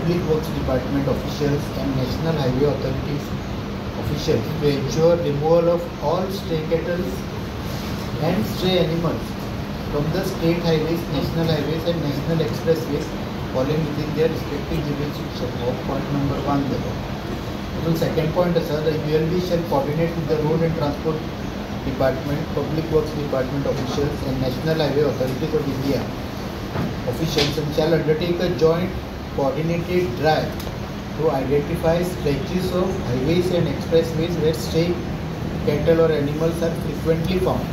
Public Works Department officials and National Highway Authorities officials to ensure removal of all stray cattle and stray animals from the state highways, national highways and national expressways falling within their respective jurisdiction. हो point number 1 जालो. तातूंत second point आसा, the ULB shall coordinate with the Road and Transport Department, Public Works Department officials and National Highway Authorities of India officials and shall undertake a joint coordinated drive to identify stretches of highways and expressways where stray cattle or animals are frequently found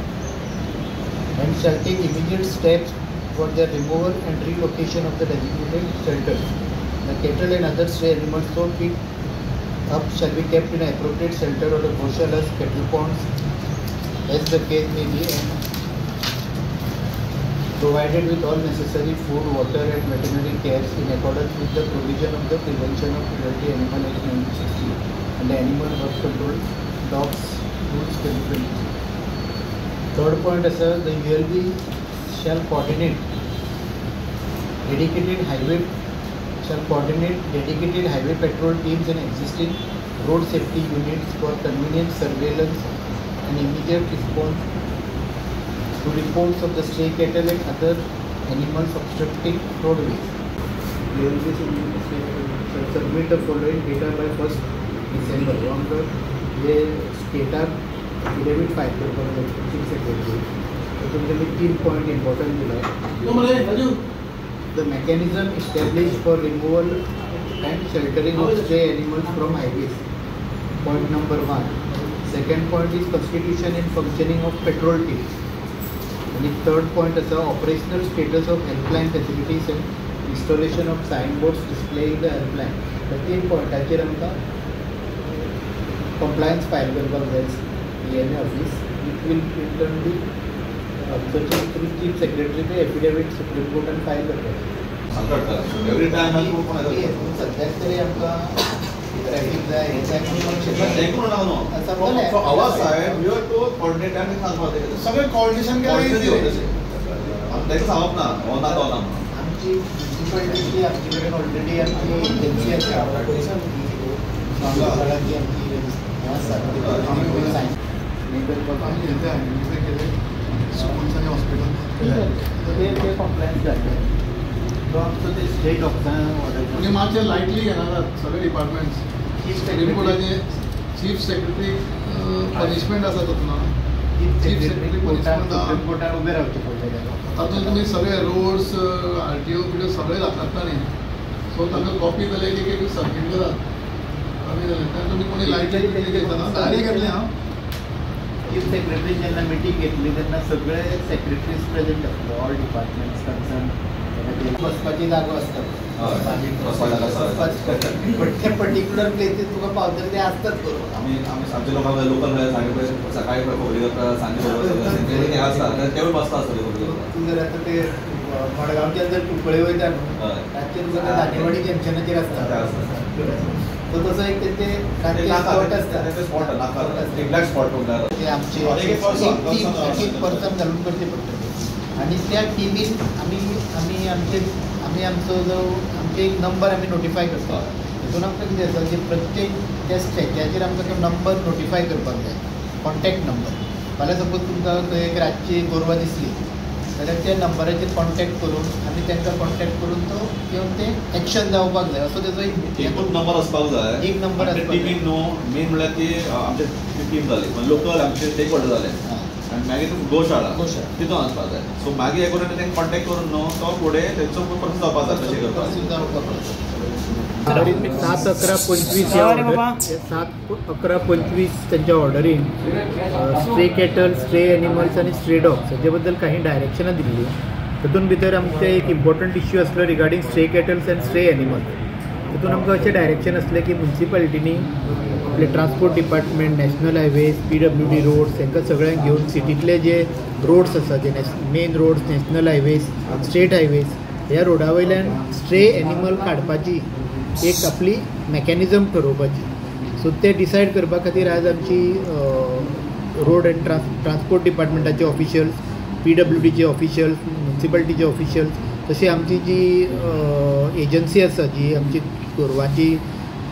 and shall take immediate steps for their removal and relocation of the designated shelters. The cattle and other stray animals so picked up shall be kept in an appropriate shelter or a goshalas, cattle ponds, as the case may be, and provided with all necessary food, water and veterinary cares in accordance with the provision of the Prevention of Cruelty Animal Act 1960 and the Animal Birth Control Dogs Rules 2023. Third point is the ULB shall coordinate dedicated highway patrol teams and existing road safety units for convenient surveillance and immediate response to reports of the stray cattle and other animals obstructing roadways. ULB shall submit the following data by 1st December. जे स्टेटाक affidavit file करपाक जाय chief secretary, तातूंत तेमी 3 point important दिला. The mechanism established for removal and sheltering of stray animals from highways. Point number 1. Second point is constitution and functioning of patrol teams. And third point is the operational status of helpline facilities and installation of signboards displaying the helpline. The 3 pointaचेर आमकां compliance file करपाक जाय PMA office, which will in turn be through Chief Secretary ते affidavit Supreme Court and file करपाक. सद्याक तरी आमकां traffic जाय हें जाय. सगळें कोऑर्डिनेशन तांकां सांगप ना हो ना तो ना. आमची म्युनिसिपालिटी आमचे कडेन ऑलरेडी आमची एजन्सी आसा, सगळ्यांची आमची हें आसा आमी हें आयडेंटिफाय केलें स्कुल्स आनी हॉस्पिटल ते ते कंप्लायन्स जातले. तो आमचो ते स्ट्रे डॉग्सां ऑर्डर म्हणजे मातशें लायटली घेनात सगळे डिपार्टमेंट्स. चीफ सुप्रीम कोर्टाचे चीफ सेक्रेटरी पनिशमेंट आसा तातूंत. चीफ सेक्रेटरी सुप्रीम कोर्टान उबें रावचें पडलें ताका. तातूंत तुमी सगळे रोड्स RTO बिटीओ सगळे दाखयता न्ही, सो तांकां कॉपी जाले एक एक सबमीट करात. कमी जालें तेन्ना तुमी कोणी लायटली घेतना डायरेक्ट घेतलें. हांव चीफ सेक्रेटरी जेन्ना मिटींग घेतली तेन्ना सगळे सेक्रेटरीज प्रेझेंट आसले, ऑल डिपार्टमेंट्स कन्सर्न. बसपाची जागो आसता बट ते पर्टिक्युलर प्लेसीस तुका पावतले ते आसतात बरोबर. आमी आमी आमच्या लोकांक लोकल सांगे सकाळी खबरी करता, सांजे खबर आसता तेवूय बसता आसतले खबरी करता. तूं जर आतां ते मडगांवच्यान जर कुंकळे वयता न्हू, रातचे तुका ते दांडेवाडी जंक्शनाचेर आसता. सो तसो एक तेंचे स्पॉट आसता, ते आमचे एक पर्सन घालून करचे पडटले. आनी त्या टिमीन आमी आमी आमचे आमी आमचो जो आमचे एक नंबर आमी नोटिफाय करता. तितून आमकां कितें आसा की प्रत्येक त्या स्ट्रेचाचेर आमकां तो नंबर नोटिफाय करपाक जाय, कॉन्टॅक्ट नंबर. फाल्यां सपोज तुमकां खंय एक रातची गोरवां दिसली जाल्यार त्या नंबराचेर कॉन्टॅक्ट करून आमी तांकां कॉन्टॅक्ट करून तो येवन ते एक्शन जावपाक जाय असो तेजो एकूच नंबर आसपाक जाय. एक नंबर आसपाक टिमीन न्हू मेन म्हणल्यार ती आमचे टीम जाली लोकल आमचे स्टेक होल्डर जाले आनी मागीर गोशाळा तितून वचपाक जाय. सो मागीर हें करून तांकां कॉन्टॅक्ट करून न्हू तो फुडें तेंचो प्रोसेस जावपाक जाय. तशें करपाक 7/11/25 ह्या ऑर्डर 7/11/25 तांच्या ऑर्डरीन स्ट्रे कॅटल, स्ट्रे एनिमल्स आनी स्ट्रे डॉग्स हाचे बद्दल काही डायरेक्शनां दिल्ली. तातूंत भितर आमचें एक इम्पॉर्टंट इश्यू आसलो regarding stray cattles and stray animals. तातूंत आमकां अशें डायरेक्शन आसलें की म्युनिसिपालिटीनी आपले transport department, national highways, PWD roads हांकां सगळ्यांक घेवन सिटींतले जे रोड्स आसा, जे main roads, national highways, state highways, ह्या रोडा वयल्यान स्ट्रे एनिमल काडपाची एक आपली मॅकॅनिजम ठरोवपाची. सो ते डिसायड करपा खातीर आज आमची रोड अँड ट्रान्सपोर्ट डिपार्टमेंटाचे ऑफिशियल्स, PWDचे ऑफिशियल्स, म्युनिसिपालिटीचे ऑफिशियल्स तशी आमची जी एजन्सी आसा जी आमची गोरवांची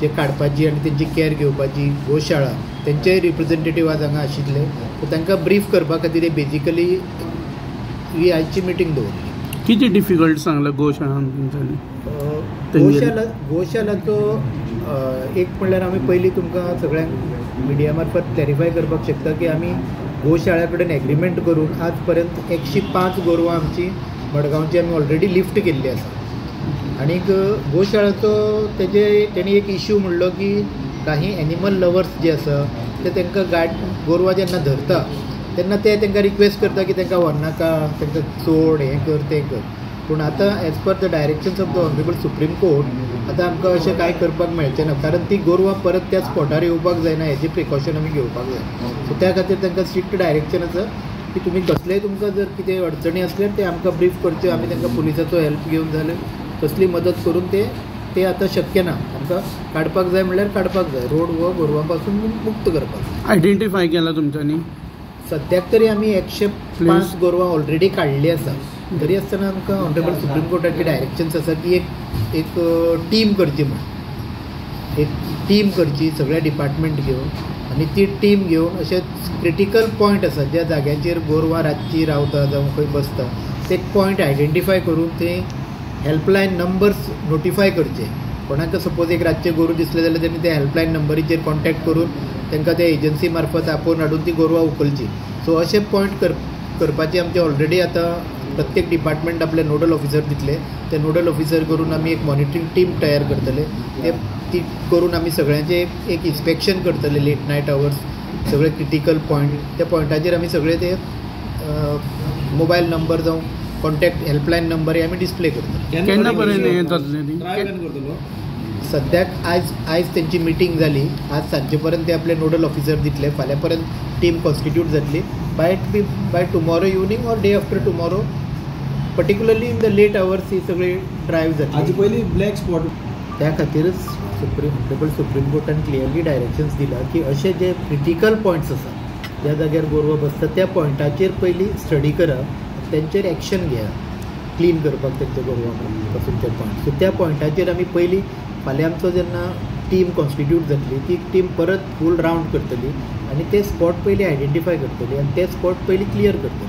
जे काडपाची आनी तेंची कॅर घेवपाची गोशाळा तेंचे रिप्रेझेंटेटीव आज हांगा आशिल्ले. सो तांकां ब्रीफ करपा खातीर बेजिकली ही आयची मिटींग दवरली. कितें डिफिकल्ट सांगला गोशाळान तुमच्यांनी? गोशाळाचो एक म्हणल्यार आमी पयलीं तुमकां सगळ्यांक मिडिया मार्फत क्लॅरिफाय करपाक शकता की आमी गोशाळा कडेन एग्रीमेंट करून आज पर्यंत 105 गोरवां आमची मडगांवची आमी ऑलरेडी लिफ्ट केल्ली आसा. आनीक गोशाळाचो तेजे तेणी एक इश्यू म्हणलो की काही एनिमल लवर्स जे आसा ते तांकां गाड गोरवां जेन्ना धरता तेन्ना ते तांकां रिक्वेस्ट करता की तांकां व्हरनाका, तांकां सोड, हें कर तें कर. पूण आतां as per the directions of the honourable supreme court आतां आमकां अशें कांय करपाक मेळचें ना, कारण ती गोरवां परत त्या स्पॉटार येवपाक जायना हेजें प्रिकॉशन आमी घेवपाक जाय. सो त्या खातीर तांकां स्ट्रिक्ट डायरेक्शन आसा की तुमी कसलेय तुमकां जर कितें अडचणी आसल्यार ते आमकां ब्रीफ करच्यो, आमी तांकां पुलिसाचो हेल्प घेवन जाल्यार कसली मदत करून ते ते आतां शक्य ना. आमकां काडपाक जाय म्हणल्यार काडपाक जाय, रोड हो गोरवां पासून मुक्त करपाक जाय. आयडेंटिफाय केला तुमच्यांनी? सद्याक तरी आमी 105 गोरवां ऑलरेडी काडली आसा. तरी आसतना आमकां ऑनरेबल सुप्रीम कोर्टाची डायरेक्शन्स आसा की एक एक टीम करची म्हूण, एक टीम करची सगळ्या डिपार्टमेंट घेवन, आनी ती टीम घेवन अशे क्रिटिकल पॉयंट आसा ज्या जाग्यांचेर गोरवां रातची रावता जावं खंय बसता ते पॉयंट आयडेंटिफाय करून ते हेल्पलायन नंबर्स नोटिफाय करचे. कोणाक सपोज एक रातचें गोरूं दिसलें जाल्यार तेणी त्या हेल्पलायन नंबरीचेर कॉन्टेक्ट करून तांकां त्या एजन्सी मार्फत आपोवन हाडून ती गोरवां उखलची. सो अशे पॉयंट करपाचे आमचे ऑलरेडी आतां प्रत्येक डिपार्टमेंट आपले नोडल ऑफिसर दितले, ते नोडल ऑफिसर करून आमी एक मॉनिटरींग टीम तयार करतले. ते ती करून आमी सगळ्यांचे एक इन्स्पेक्शन करतले लेट नायट आवर्स, सगळे क्रिटिकल पॉयंट, त्या पॉयंटाचेर आमी सगळे ते मोबायल नंबर जावं कॉन्टॅक्ट हेल्पलायन नंबर हे आमी डिस्प्ले करतले. केन्ना पर्यंत हें जातलें? सद्याक आयज तेंची मिटींग जाली, आज सांजे पर्यंत ते आपले नोडल ऑफिसर दितले, फाल्यां पर्यंत टीम कॉन्स्टिट्यूट जातली. By tomorrow evening or day after tomorrow particularly in the late hours ही सगळी ड्रायव्ह जातली. हाजे पयलीं ब्लॅक स्पॉट त्या खातीरच सुप्रीम सुप्रीम कोर्टान क्लियरली डायरेक्शन्स दिला की अशे जे क्रिटिकल पॉयंट्स आसा ज्या जाग्यार गोरवां बसता त्या पॉयंटाचेर पयलीं स्टडी करा, तेंचेर एक्शन घेया क्लीन करपाक तेंच्या गोरवां पासून ते पॉयंट. सो त्या पॉयंटाचेर आमी पयलीं फाल्यां आमचो जेन्ना टीम कॉन्स्टिट्यूट जातली ती टीम परत फूल रावंड करतली आनी ते स्पॉट पयलीं आयडेंटिफाय करतली आनी ते स्पॉट पयलीं क्लियर करतली.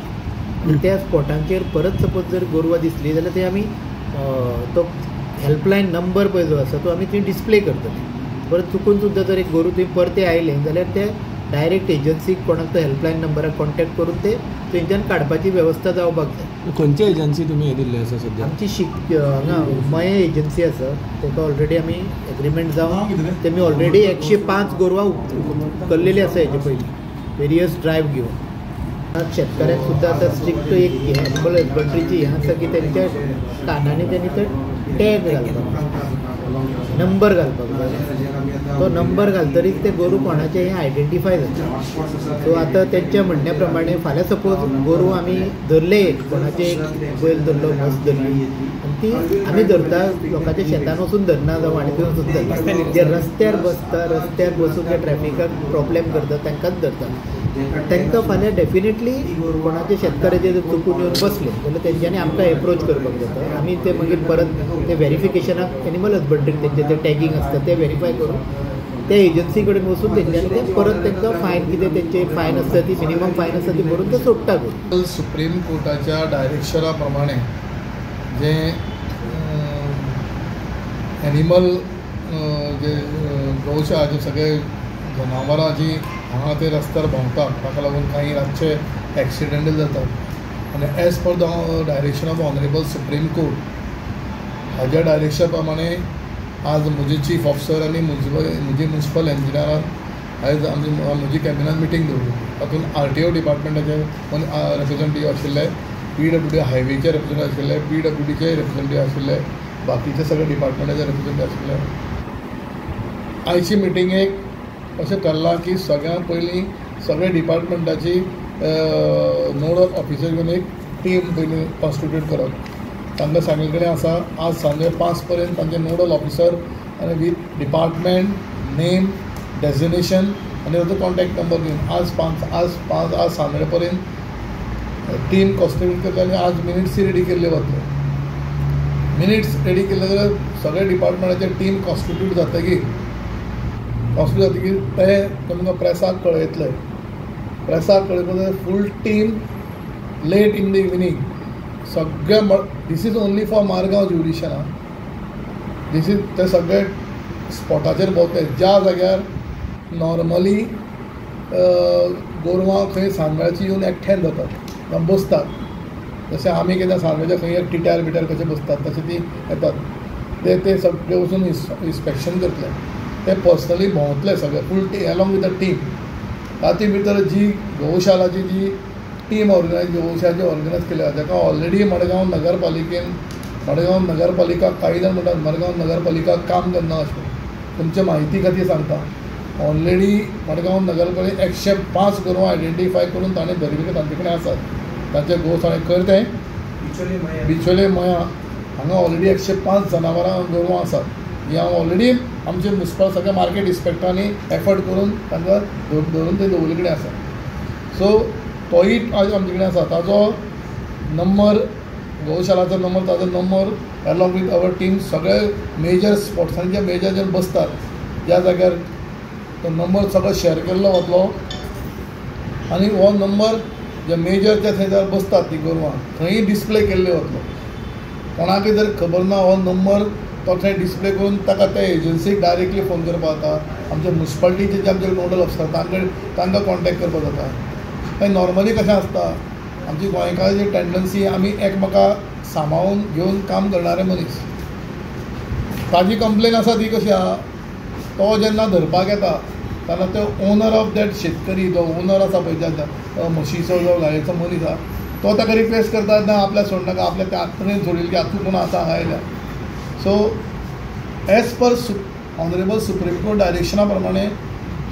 आनी त्या स्पॉटांचेर परत सपोज जर गोरवां दिसली जाल्यार ते आमी तो हेल्पलायन नंबर पळय जो आसा तो आमी थंय डिस्प्ले करतले. परत चुकून सुद्दां जर एक गोरूं थंय परतें आयलें जाल्यार ते डायरेक्ट एजन्सीक कोणाक तो हेल्पलायन नंबराक कॉन्टेक्ट करून ते थंयच्यान काडपाची वेवस्था जावपाक जाय. खंयची एजन्सी तुमी हें दिल्ली आसा सद्या? आमची हांगा मये एजन्सी आसा, ताका ऑलरेडी आमी एग्रीमेंट जावन तेमी ऑलरेडी 105 गोरवां उखल्लेली आसा हेजे पयलीं वेरियस ड्रायव्ह घेवन. शेतकऱ्यांक सुद्दां आतां स्ट्रिक्ट एक एनिमल हजबंड्रीची हें आसा की तेंच्या कानांनी तेणी ते टॅग घालपाक, नंबर घालपाक जाय. तो नंबर घालतरीच ते गोरूं कोणाचें हें आयडेंटिफाय जाता. सो आतां तेंच्या म्हणण्या प्रमाणे फाल्यां सपोज गोरूं आमी धरलें, एक कोणाचें एक बैल धरलो, म्हस धरली आनी ती आमी धरता लोकांच्या शेतान वचून धरना जावं आनी थंय वचून धरना, जे रस्त्यार बसता रस्त्यार बसून जे ट्रॅफिकाक प्रॉब्लेम करता तांकांच धरता. तांकां फाल्यां डेफिनेटली कोणाचे शेतकाराचे जर चुकून येवन बसले जाल्यार तेंच्यांनी आमकां एप्रोच करपाक जाता. आमी ते मागीर परत ते व्हेरिफिकेशनाक एनिमल हजबंड्रीक तेंचें ते टॅगींग आसता ते व्हेरीफाय करून त्या एजन्सी कडेन वचून तेंच्यांनी ते परत तांकां फायन कितें तेंचे फायन आसता ती मिनिमम फायन आसता ती भरून ते सोडटा. सुप्रीम कोर्टाच्या डायरेक्शना प्रमाणे जे एनिमल जे गोशाळा जे सगळे जनावरां जी हांगा ते रस्त्यार भोंवतात ताका लागून कांय रातचे एक्सिडंटूय जातात आनी as per the direction of honourable supreme court हाज्या डायरेक्शन प्रमाणे आज म्हजे चीफ ऑफिसर आनी म्हजी म्युनिसिपल इंजिनियरान आयज आमची म्हजी कॅबिनान मिटींग दवरली. तातूंत आर टी ओ डिपार्टमेंटाचे रिप्रेझेंटेटीव आशिल्ले, पी डब्ल्यू डी हायवेचे रिप्रेझेंटेटीव आशिल्ले, पी डब्ल्यू डीचे रिप्रेझेंटेटीव आशिल्ले, बाकीचे सगळे डिपार्टमेंटाचे रिप्रेझेंटेटीव आशिल्ले. आयची मिटिंगेक अशें थारलां की सगळ्यां पयलीं सगळे डिपार्टमेंटाची नोडल ऑफिसर घेवन एक टीम पयलीं कॉन्स्टिट्यूट करप. तांकां सांगिल्ले कडेन आसा आज सांजे 5 पर्यंत तांचे नोडल ऑफिसर आनी वीथ डिपार्टमेंट नेम डेजिग्नेशन आनी ताचो कॉन्टेक्ट नंबर घेवन आज 5 आज सांजे पर्यंत टीम कॉन्स्टिट्यूट करतले आनी आज मिनिट्सूय रेडी केल्ले वतले. मिनिट्स रेडी केले जाल्यार सगळे डिपार्टमेंटाचे टीम कॉन्स्टिट्यूट जातकीर ते तुमकां प्रेसाक कळयतले. प्रेसाक कळयतले full team late in the evening सगळे. This is only for Margao jurisdiction. This is ते सगळे स्पॉटाचेर भोंवते ज्या जाग्यार नॉर्मली गोरवां खंय सांजवेळाची येवन एकठांय जातात जावं बसतात. जशें आमी केन्ना सांजवेळच्या खंय टिट्यार बिट्यार कशें बसतात तशें ती येतात. ते ते सगळे वचून इन्स्पेक्शन करतले. ते पर्सनली भोंवतले सगळे full team along with the team. तातूंत भितर जी गोशालाची जी टीम ऑर्गनायज गोशाची ऑर्गनायज केल्या ताका ऑलरेडी मडगांव नगरपालिकेन मडगांव नगरपालिका कांय जाण म्हणटात मडगांव नगरपालिका काम करना अशें. तुमच्या म्हायती खातीर सांगता, ऑलरेडी मडगांव नगरपालिका 105 गोरवां आयडेंटिफाय करून ताणें धरिल्ले तांचे कडेन आसात. तांचे गोशाळे करते बिचोले मया हांगा ऑलरेडी 105 जनावरां गोरवां आसात. ही हांव ऑलरेडी आमचे म्युनिसिपल सगळे मार्केट इन्स्पेक्टरांनी एफर्ट करून तांकां धरून ते दवरिल्ले कडेन आसा. सो तोय आज आमचे कडेन आसा. ताजो नंबर गोशालाचो नंबर ताजो number along with our team सगळे मेजर स्पॉट्सांचे मेजर जे बसतात ज्या जाग्यार तो नंबर सगळो शेअर केल्लो वतलो आनी हो नंबर जे मेजर त्या थंयसर बसतात ती गोरवां थंय डिस्प्ले केल्ले वतलो. कोणाकय जर खबर ना हो नंबर तो थंय डिस्प्ले करून ताका त्या एजन्सीक डायरेक्टली फोन करपाक जाता. आमचे म्युनिसिपालिटीचे जे आमचे नोडल ऑफिसर तांकां कॉन्टेक्ट करपाक जाता. मागीर नॉर्मली कशें आसता आमची गोंयकाराची टेंडन्सी आमी एकमेका सांबाळून घेवन काम करणारे मनीस. ताजी कंप्लेन आसा ती कशी आहा, तो जेन्ना धरपाक येता तेन्ना तो ओनर ऑफ that शेतकरी जो ओनर आसा पळय ज्या म्हशीचो जो गायेचो मनीस आहा तो ताका रिक्वेस्ट करता ना आपल्याक सोडनाका, आपल्या त्या आत्तरेन सोडिल्ली की आतां कोण आसा हांगा आयल्या. So as per honourable supreme court डायरेक्शना प्रमाणे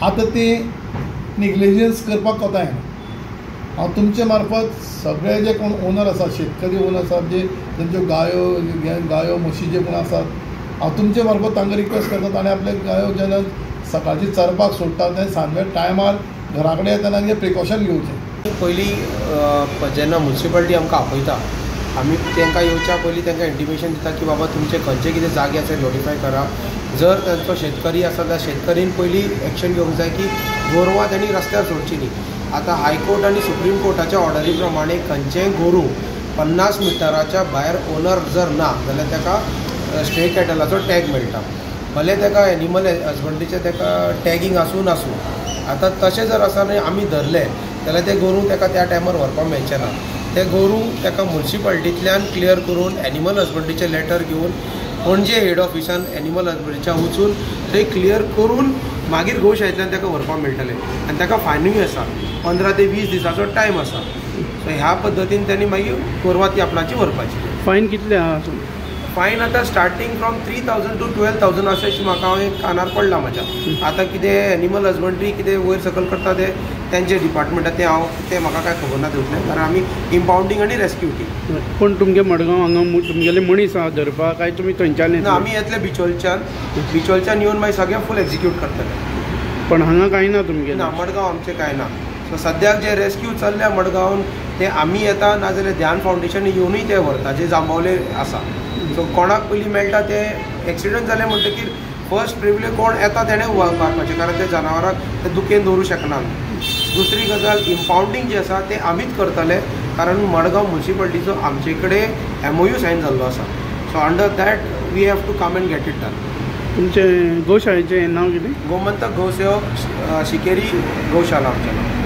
आतां ती निग्लिजन्स करपाक कोता येना. हांव तुमचे मार्फत सगळे जे कोण ओनर आसा शेतकरी ओनर आसा जे तेंच्यो गायो म्हशी जे कोण आसात हांव तुमचे मार्फत तांकां रिक्वेस्ट करता ताणें आपले गायो जेन्ना सकाळची चरपाक सोडटा तेन्ना सांजवेळ टायमार घरा कडेन येतना प्रिकॉशन घेवचें. पयलीं जेन्ना म्युनिसिपालिटी आमकां आपयता आमी तांकां येवच्या पयलीं तांकां इंटिमेशन दिता की बाबा तुमचे खंयचे कितें जागे आसा नोटिफाय करा. जर तांचो शेतकरी आसा जाल्यार शेतकरीन पयलीं एक्शन घेवंक जाय की गोरवां तांणी रस्त्यार सोडची न्ही. आतां हायकोर्ट आनी सुप्रीम कोर्टाच्या ऑर्डरी प्रमाणे खंयचेंय गोरूं 50 मिटराच्या भायर ओनर जर ना जाल्यार ताका स्ट्रे कॅटलाचो टॅग मेळटा. भले ताका एनिमल हजबंड्रीचें ताका टॅगींग आसूं नासूं. आतां तशें जर आसा न्ही आमी धरलें जाल्यार तें गोरूं ताका त्या टायमार व्हरपाक मेळचें ना. तें गोरूं ताका म्युनिसिपालिटींतल्यान क्लियर करून एनिमल हजबंड्रीचें लेटर घेवन पणजे हेड ऑफिसान एनिमल हजबंड्रीच्या वचून थंय क्लियर करून मागीर गोशाळेंतल्यान ताका व्हरपाक मेळटलें. आनी ताका फायनूय आसा 15 ते 20 दिसाचो टायम आसा. सो ह्या पद्दतीन तांणी मागीर गोरवां ती आपणाची व्हरपाची. फायन कितले आहा? फायन आतां स्टार्टींग फ्रॉम 3000 टू 12,000 अशें म्हाका हांवें कानार पडलां म्हाज्या. आतां कितें एनिमल हजबंड्री कितें वयर सकयल करता तें तेंचे डिपार्टमेंटात तें हांव तें म्हाका कांय खबर ना तितलें, कारण आमी इम्पावंडींग आनी रेस्क्यू टीम. पूण तुमगे मडगांव हांगा तुमगेले मनीस आहा धरपाक काय तुमी थंयच्यान? ना, आमी येतले बिचोलच्यान येवन मागीर सगळें फूल एक्जिक्यूट करतले. पण हांगा कांय ना तुमगेलें? ना, मडगांव आमचें कांय ना. सो सद्याक जे रेस्क्यू चल्ल्या मडगांवान ते आमी येता, नाजाल्यार ध्यान फावंडेशन येवनूय ते व्हरता जे जांबावले आसा. सो कोणाक पयलीं मेळटा ते एक्सिडंट जाले म्हणटकीर फर्स्ट प्रिविलेज कोण येता तेणें मारपाचें, कारण ते जनावरांक ते दुकेन दवरूं शकना. दुसरी गजाल इम्पावंडींग जें आसा तें आमीच करतले, कारण मडगांव म्युनिसिपालिटीचो आमचे कडेन MOU Sion जाल्लो आसा. So under that we have to come and get it done. तुमचें गोशाळेचें नांव कितें? गोमंतक गोसेवक शिकेरी गोशाला आमचें नांव.